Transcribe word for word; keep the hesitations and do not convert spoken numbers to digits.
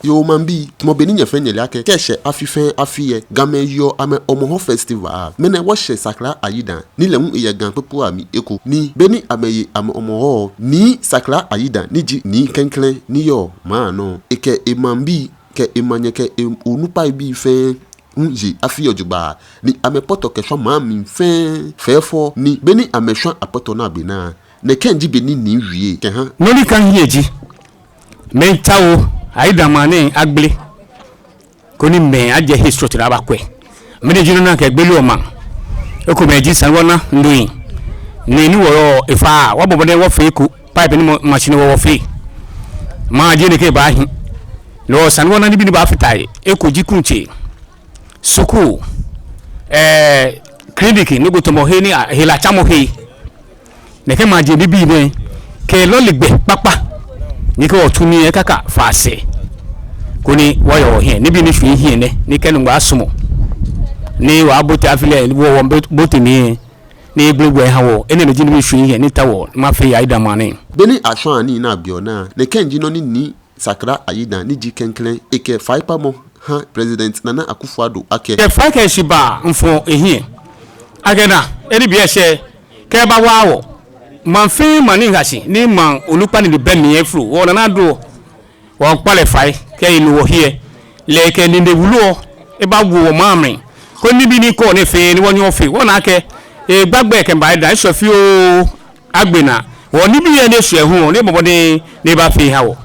Yoo, maŋbii, tamɔ bɔ ni nyɛ fɛɛ nyɛle akɛ kɛ́ eshɛ afi fɛɛ afi lɛ, Gamɛi yeɔ amɛ Hɔmɔwɔ festival. Ŋmɛnɛ wɔshɛ Sakra Ayidan, ni lɛ hu eyɛ Ga kpokpaa mli eko. Ni beni amɛye amɛ Hɔmɔwɔ, Nii Sakra Ayidan, ni ji Nii klɛŋklɛŋ ni yɔɔ maŋ nɔ, ekɛ emaŋbii kɛ emanyɛ kɛ e- onukpai bii fɛɛ hu ye afi lɛ jogbaŋŋ, ni amɛpɔtɔ kɛshwa maŋ mli fɛɛ fɛfɛo. Ni beni amɛshwa apɔtɔ naagbee naa, nɛkɛ ji bɔ ni Nii wie kɛha. Nɔ ni ka mihiɛ ji, miitao Ayidan maŋ nɛɛ agbele, koni mɛi ajɛ he srɔto ni abakwɛ. Mɛni ji nɔ ni akɛgbeleɔ maŋ? Ekomɛi ji sane ni wɔna ndoyin, ni ni wɔyɔɔ efa, wɔbɔ mɔdɛŋ wɔfee eko, pipe ni mɔ- machine wɔ wɔfee. Maji nɛkɛ baahi. Loo sane ni wɔna nibii ni baafata he. Eko ji kuŋtsɛ, sukuu, eh, clinic, nɔ ko tamɔ he ni a- helatsamɔhe. Nɛkɛ maji nibii nɛɛ, kɛ lɔle gbɛ kpakpa, ni kɛ wɔtsu nii lɛ kaka fa sɛɛ, koni wɔye wɔhiɛ. Nibii ni shwɛ mihiɛ nɛ, ni kɛ Nyɔŋmɔ sumɔ, ni wɔbote afi lɛ, wɔ wɔbote mli, ni egbele gbɛ eha wɔ. Enɛɛmɛi ji nibii ni shwɛ mihiɛ ni mitaoɔ ni mafee yɛ Ayidan maŋ nɛɛ. Beni ashwa nii naagbee naa, nɛkɛ ji nɔ ni Nii Sakra Ayidan, ni ji klɛŋklɛŋ, ekɛ faikpamɔ ha President Nana Akufo-Addo akɛ, kɛ fai kɛ shibaa miifɔ ehiɛ akɛ naa, eni biɛ shɛ, kɛbawa wɔ. Maŋ fɛɛ maŋ ni ha shi, ni maŋ onukpa ni bɛ mli lɛ efolo, wɔ Nana Addo, wɔmiikpa lɛ fai, kɛ enu wɔhiɛ, lɛ ekɛ nine wulu lɛ ebawo wɔ maŋ mli, koni nibii ni kɔɔ nɛɛ fɛɛ ni wɔnyɛ wɔfee. Wɔna akɛ egba gbɛ kɛmiiba Ayidan, eshwɛ fioo, agbɛnɛ naa, wɔ nibii lɛ ni eshwɛ hu lɛ, ni ebɔ mɔdɛŋ ni ebafee eha wɔ.